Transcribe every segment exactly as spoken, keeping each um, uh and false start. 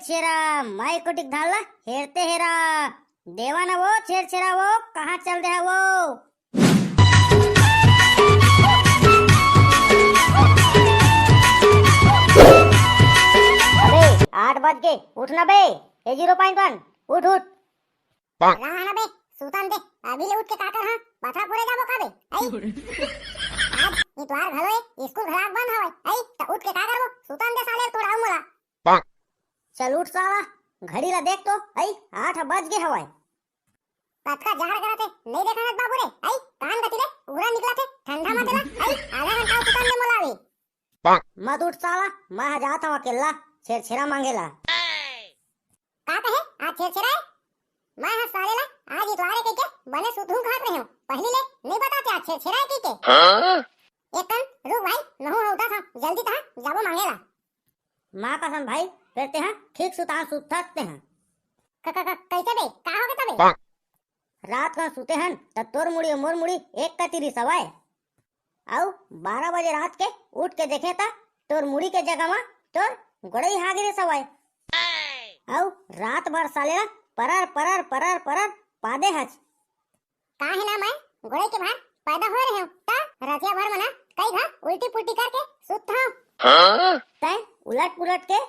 छेरा, माई कोटिक धान ला हेरते हेरा। देवा ना वो छेरछेरा वो, कहाँ चल दे है वो? अबे, आठ बज के, उठ ना बे। ए ज़ीरो पॉइंट वन, उठ, उठ। रहा ना बे, सुतन दे। अभी ले उठ के का कर, हाँ? पथरा फोरे जाबो का बे? आई? आज इतवार घलो ए, स्कूल घलाक बंद हवय। आई, त उठ के का करबो? सुतन दे साले, तोड़ाऊ मोला। चल उठ साला, घड़ी ला देख तो, आई, आठ बज गे हवय। कतका जहर करत हे, नहीं देखा ना बाबू रे? आई, कान गति ले उहरा निकलत हे, ठंडा मत ला। आई, आधा घंटा सुतन दे मोला अभी। मत उठ साला, मैं ह जात हव अकेल्ला छेरछेरा मांगे ला। का कहे? आज छेरछेरा हे? मैं ह साले ला आज इतवार हे कहिके बने सुधू घात रहे हूँ। पहली ले नहीं बताते आज छेरछेरा हे कहिके। हाँ? एक कन रुक भाई, नहू हूँ उठत हूँ, जल्दी तहाँ जाबो मांगे ला। माँ कसम भाई, फेर तेहा ठीक सुतान सुतत तेहा। क-, क-, क-, कैसे बे? का हो गे तबे? रात कन सुते हन, त तोर मुड़ी अउ मोर मुड़ी एक कति रिसवय। अउ बारह बजे रात के उठ के देखे, त तोर मुड़ी के जगह म तोर गोड़ई हागे रिसवय। अउ रात भर साले ला परर, परर, परर, परर पादे हच। का हे ना, मैं गोड़ई के भार पैदा होए रहे हूँ, त रतिया भर मना कई घा उल्टी पुल्टी करके सुतत हूँ। हाँ? तैं उलट पुलट के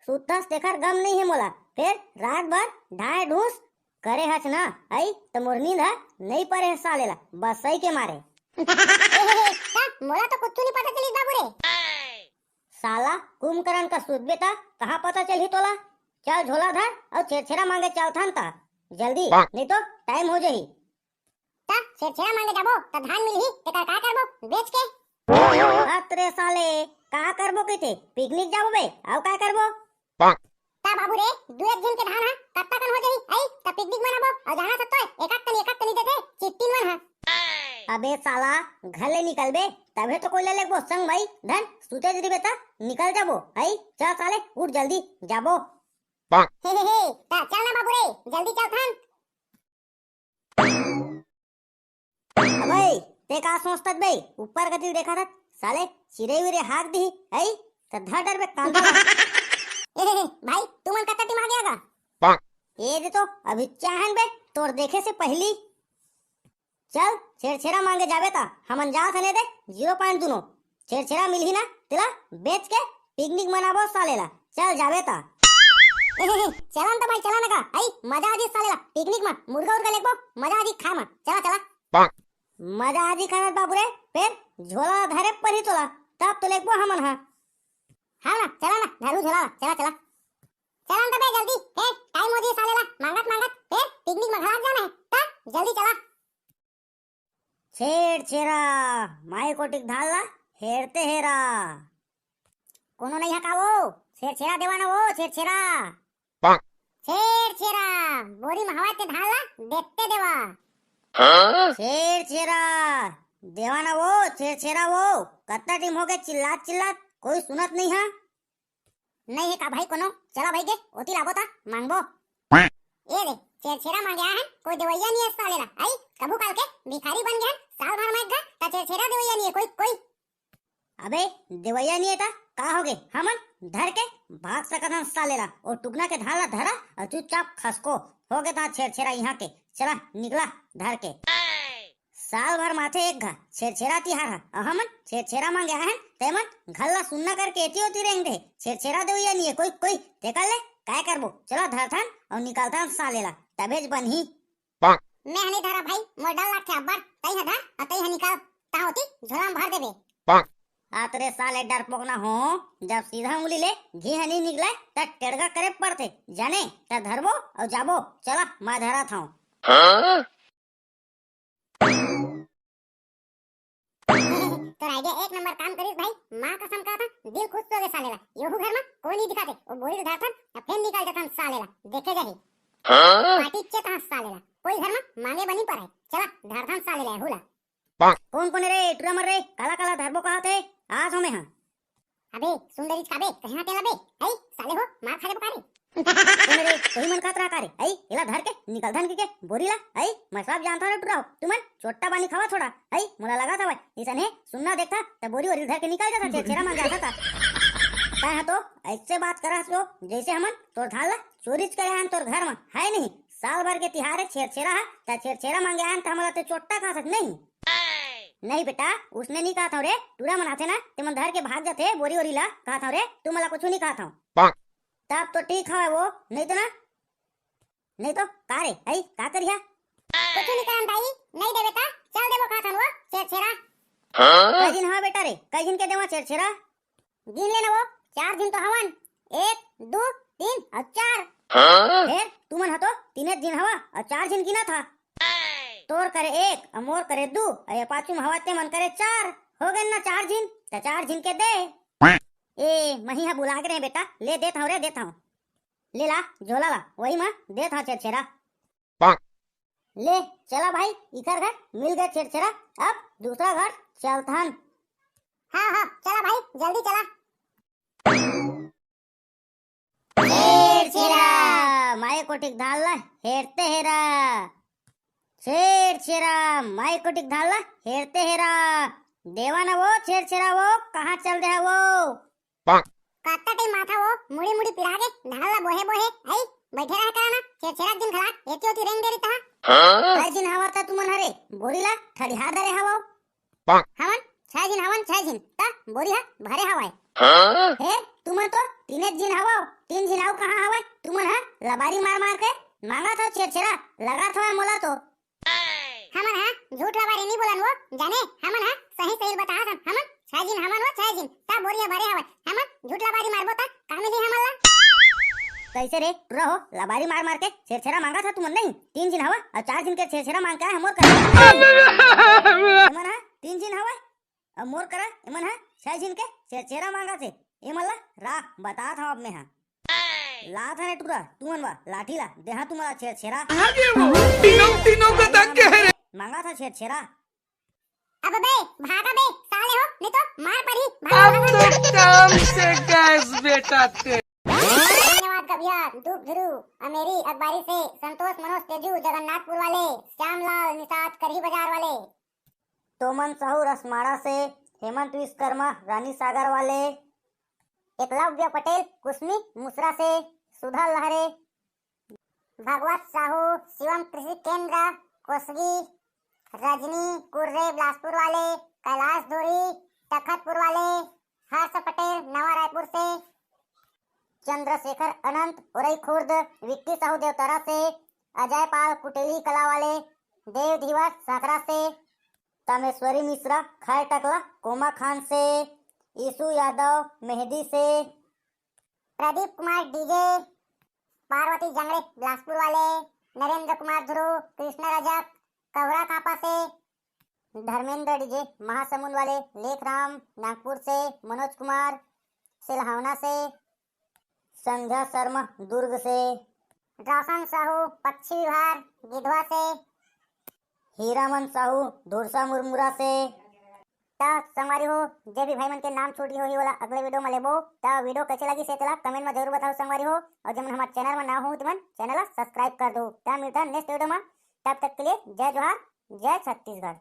सुतस, तेखर गम नहीं हे मोला। फेर रात भर ढाए ढूस करे हच ना, अई त मोर नींद ह नहीं परे हे साले ला, बसई के मारे। ए, हे, हे, का? मोला तो कुछ नहीं पता चलिस बाबू रे। साला कुंभकर्ण का सुतबे त कहाँ पता चलही तोला? चल झोला धर अउ छेरछेरा मांगे चलथन त जल्दी, नहीं तो टाइम हो जाही। त छेरछेरा मांगे जाबो त धान मिलही, तेकर का करबो बेच के? अत रे साले, का करबो कहिथे? पिकनिक जाबो बे, अउ का करबो? त बाबू रे, दू एक झन के धान ह कत्ता कन हो जाही, अई त पिकनिक मनाबो, अउ जाना सत्तो एकात तनी एकात तनी देथे चिट्टिन मन ह। अबे साला, घर ले निकलबे तभे तो कोई ला लेगबो संग भाई, धन सुते जरिबे त निकल जाबो, अई चल साले उठ जल्दी जाबो। हे हे हे, त चल ना बाबू रे, जल्दी चल थन। अबे, ते का सोचत बे? ऊपर कति देखत हस, साले चिरई विरई हाक दिही, हई? त धर डरबे कांदा ला। ए, ए, ए, भाई, तुमन कत्ता टिम आगे आगा? ए दे तो, अभी चाहन बे, तोर देखे से पहली। चल, छेरछेरा मांगे जाबे त, हमन जात हने दे, ज़ीरो पॉइंट दुनो। छेरछेरा मिलही ना, तेला बेच के पिकनिक मनाबो साले ला। चल जाबे त। ए, हे, हे, चला न त भाई, चला न का। आई, मजा आ जी साले ला। पिकनिक म मुर्गा उर्गा लेगबो, मजा आ जी खाए म। चला, चला। मजा आ जी खाए म बाबू रे, फेर झोला ला धरे परही तोला। तब तो लेगबो हमन हा। हाँ ना, चला ना, धरू झोला ला, चला, चला। चला न त बे जल्दी, फेर टाइम हो जी साले ला, मांगत मांगत, फेर पिकनिक म घलात जाना हे, त जल्दी चला। छेरछेरा, माई कोटिक धान ला हेरते हेरा। कोनो नइ हा का वो? छेरछेरा देवा ना वो, छेरछेरा। छेरछेरा, बोरी म हवय ते धान ला देते देवा। छेरछेरा, देवा ना वो, छेरछेरा वो। कत्ता टिम होगे चिल्लात चिल्लात, कोई सुनत नइ हा। नइ हे का भाई कोनो? चला भाई गे, ओती लाबो त मांगबो। ए रे, छेरछेरा मांगे आ हन, कोई देवइया नइ हे साले ला। आई, कभू काल के भिखारी बन गे हन, साल भर म एक घा, त छेरछेरा देवइया नइ हे कोई, कोई। अबे, देवइया नइ हे त का होगे? हमन धर के भाग सकत हन साले ला। ओ टुकना के धान ला धरा अउ चुपचाप खसको। होगे त छेरछेरा इहाँ के। चला, निकला धर के। साल भर माथे एक घा छेरछेरा तिहार ह, अउ हमन छेरछेरा मांगे आहन, तेमन घर ला सुन्ना करके एती ओती रेंग दे। छेरछेरा देवइया नइ हे कोई, कोई, तेकर ले काय करबो? चला धरथन अउ निकालथन साले ला, तभेच बनही। मैं ह नइ धरा भाई, मोर डर लागथे अब्बड़, तई ह धर अउ तई ह निकाल, तहाँ ओती झोला म भर देबे। अत रे साले डरपोक ना हो, जब सीधा उंगली ले घी ह नइ निकलय, त टेड़गा करे पड़थे, जाने, त धरबो अउ जाबो, चला, मैं धरत हंव। तोर idea एक नंबर काम करिस भाई, माँ कसम कहत हंव, दिल खुश हो गे साले ला। यहू घर म कोई नइ दिखाथे, ओ बोरी ल धरथन, अब फेर निकल जथन साले ला, देखे जाही। हाँ? पार्टी चेत हंस साले ला, कोई घर म मांगे बर नइ परय, चला धरथन साले ला, यहू ला। कोन कोन रे, टुरा मन रे, काला काला धरबो कहत हे, आत हंव मैं हा। अबे, सुन डरिस का बे, कहे ना तेला बे, हई, साले हो, मार खा लेबो का रे? कोन रे, तोही मन खात रहा का रे, हई, एला धर के, निकल धन के, के, बोरी ला, हई, मैं सब जानत हंव रे टुरा हो, तुमन चोट्टा बानी खावा थोड़ा, हई, मोला लगा था भाई, इसन हे, सुन्ना देखता, त बोरी वोरी धर के निकल जाता, छेरछेरा मांगे आता था। तैं ह तो ऐसे बात करत हो जैसे हमन तोर धान ला चोरीच करे हन तोर घर म, है नहीं? साल भर के तिहार हे छेरछेरा ह, त छेरछेरा मांगे हन त हमला ते चोट्टा कहा सकत नहीं? नहीं बेटा, उसने नहीं कहा था रे। टूरा मन आथे ना, ते मन धर के भाग जाथे बोरी ओरी ला, कहा था रे, तू मला कुछ नहीं कहा था। तब तो ठीक हवय वो, नहीं तो ना, नहीं तो का रे, आई का करिहा? कुछ नहीं करन दाई, नहीं देवे ता चल देबो कहा था वो छेरछेरा। हाँ? कई झिन हवा बेटा रे, कई झिन के देवा छेरछेरा? गिन लेना वो, चार झिन तो हवन, एक, दू, तीन अउ चार। हाँ? फेर तुमन ह तो तीने झिन हवा अउ चार झिन गिना था। तोर करे एक अउ मोर करे दू, अउ ये पाछू म हवा ते मन करे चार। हो गए ना चार झिन, त चार झिन के दे। ए, मही ह बुला के रहे बेटा, ले देत हव रे, देत हव। ले ला, झोला ला, वही म देत हव छेरछेरा। ले, चला भाई, इकर घर मिल गए छेरछेरा, अब दूसरा घर चलथन। हाँ, हाँ, चला भाई, जल्दी चला। छेरछेरा, माई कोटिक धान ला हेरते हेरा। छेरछेरा, माई कोटिक धान ला हेरते हेरा। देवा ना वो छेरछेरा वो, कहाँ चल देहा वो? कत्ता टाइम माथा वो मुड़ी मुड़ी पिरा के धान ला बोहे बोहे, आई बैठे रहा करा ना, छेरछेरा दिन घला एती ओती रेंग दे रही तहा। हाँ? कई झिन हवा था तुमन हरे, बोरी ला ठड़िहा दरे हवो। हमन छह झिन हवन, छह झिन, त बोरी हा भरे हवय। हाँ? हे, तुमन तो तीने झिन हवो, तीन झिन अउ कहाँ हवय? तुमन हा लबारी मार मार के मांगत हो छेरछेरा, लगत हवय मोला तो। हमन हा झूठ लबारी नहीं बोलन वो, जाने, हमन हा सही सही बताहत हन, हमन छह झिन हवन वो, छह झिन, त बोरी हा भरे हवय, हमन झूठ लबारी मारबो त का मिलही हमन ला? कैसे रे, टुरा हो, लबारी मार मार के छेरछेरा मांगत हा तुमन नहीं? तीन झिन हवा अउ चार झिन के छेरछेरा मांग के आए हा मोर करा। एमन हा तीन झिन हवा अउ मोर करा, एमन हा छह झिन के छेरछेरा मांगत हे। एमन ला राह बतात हव अब मैं हा। लात हा रे टुरा, तुमन वा लाठी ला, देहा तुमन ला छेरछेरा। तीनों, तीनों को तंग कह रहे। मांगत हा छेरछेरा। अब बे, भागा बे, साले हो, नहीं तो मार पड़ी, भागा, अब भागा। तो काम से गैस बेटा ते। धन्यवाद कविया धूप ध्रुव, अमेरी अखबारी से, संतोष मनोज तेजू जगन्नाथपुर वाले, श्यामलाल निषाद करही बाजार वाले, तोमन साहू रसमाड़ा से, हेमंत विश्वकर्मा रानी सागर वाले, एकलव्य पटेल कुसमी मुसरा से, सुधा लहरे, भागवत साहू शिवम कृषि केंद्र कोसगी, रजनी कुर्रे बिलासपुर वाले, कैलाश धुरी तखतपुर वाले, हर्ष पटेल नवा रायपुर से, चंद्रशेखर अनंत उरई खुर्द, विक्की साहू देवतरा से, अजय पाल कुटेली कला वाले, देव धीवर सांकरा से, कामेश्वरी मिश्रा खैर टकला कोमा खान से, यीशु यादव मेहदी से, प्रदीप कुमार डीजे, पार्वती जंगड़े बिलासपुर वाले, नरेंद्र कुमार ध्रुव, कृष्ण रजक कौरा कापा से, धर्मेंद्र डीजे महासमुंद वाले, लेखराम नागपुर से, मनोज कुमार सिलहावना से, संध्या शर्मा दुर्ग से, रोशन साहू पक्षी विहार गिधवा से, हीरामन साहू धुरसा मुरमुरा से। त संगवारी हो, जे भी भाई मन के नाम छूट गे होही, ओला अगले वीडियो में लेबो। त वीडियो कैसे लगी से तेला कमेंट में जरूर बताओ संगवारी हो, और जेमन हमारे चैनल में ना हो, तेमन चैनल ला सब्सक्राइब कर दो। त मिलता है नेक्स्ट वीडियो में, तब तक के लिए जय जोहार, जय छत्तीसगढ़।